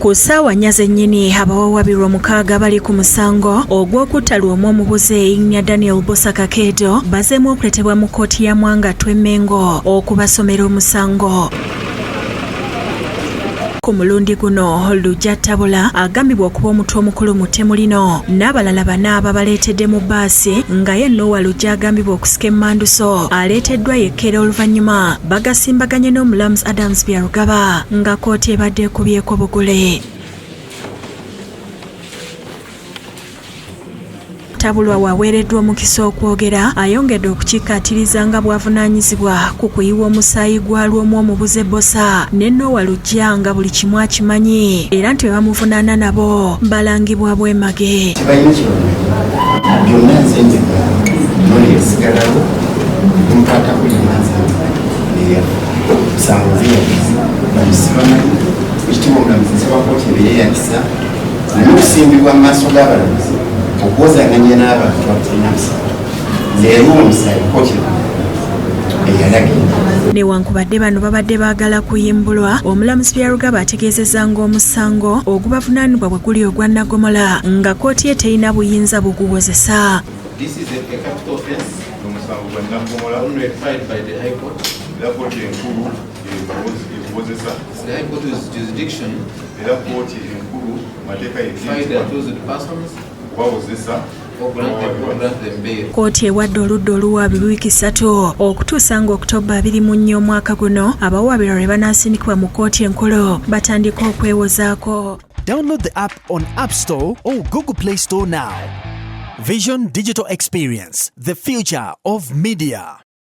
Ku ssaawa 4 zennyini, abawawaabirwa 6 bali ku musango ogw'okutta Lwomwa omubuze Ingineer Daniel Bosa Kakeeto bazeemu okuleetebwa mu kkooti ya Mwanga Twemmengo okubasomera omusango. Ku mulundi guno, Lujja Tabula agambibwa okuba omutwe omukulu mu ttemu lino n'abalala bana babaleetedde mu bbaasi, nga ye Noah Lujja agambibwa okusika emmanduso aleeteddwa yekkera. Oluvannyuma bagasimbaganye n'omulamuzi Adams Byarugaba nga kkooti ebadde ekubyeko bugule. Tabulwa waweereddwa omukisa okwogera, ayongedde okukikkaatiriza nga bw'avunaanyizibwa ku kuyiwa omusaayi gwa Lwomwa omubuze Bosa ne Noah Lujja, nga buli kimu akimanyi era nti bwe bamuvunaana nabo balangibwa bwemage. Tebalina kyebamanyi byonna, nze nzeka noli yasigalawo nemukwatako yenna, nze neyafa musango nze yagize bano sibamanyi. Ekitiibwa omulamuzi, nsaba kooti ebeere yakisa neme okusimbibwa mu maaso g'abalamuzi okwozanganya n'abantu abatalina musango. Nze yayiwa omusaayi, kooti eyalagira. Newankubadde bano babadde baagala kuyimbulwa, omulamuzi Byarugaba ategeezezza ng'omusango ogubavunaanibwa bwe guli ogwa nnagomola, nga kkooti ye terina buyinza buguwozesa. This is a capital offense Omusango gwa naggomola only tried by the High Court. Era kooti enkulu ekuwozesa. It's the High Court with jurisdiction Era kooti enkulu mateeka try the accused persons okubawozesa or grant them bail. Kkooti ewadde oludda oluwaabi wiiki 3 okutuusa nga Okutoba 24 omwaka guno, abawaabirwa lwe banaasindikibwa mu kkooti enkulu batandika okwewozaako. Download the app on App Store or Google Play Store now. Vision Digital Experience, the future of media.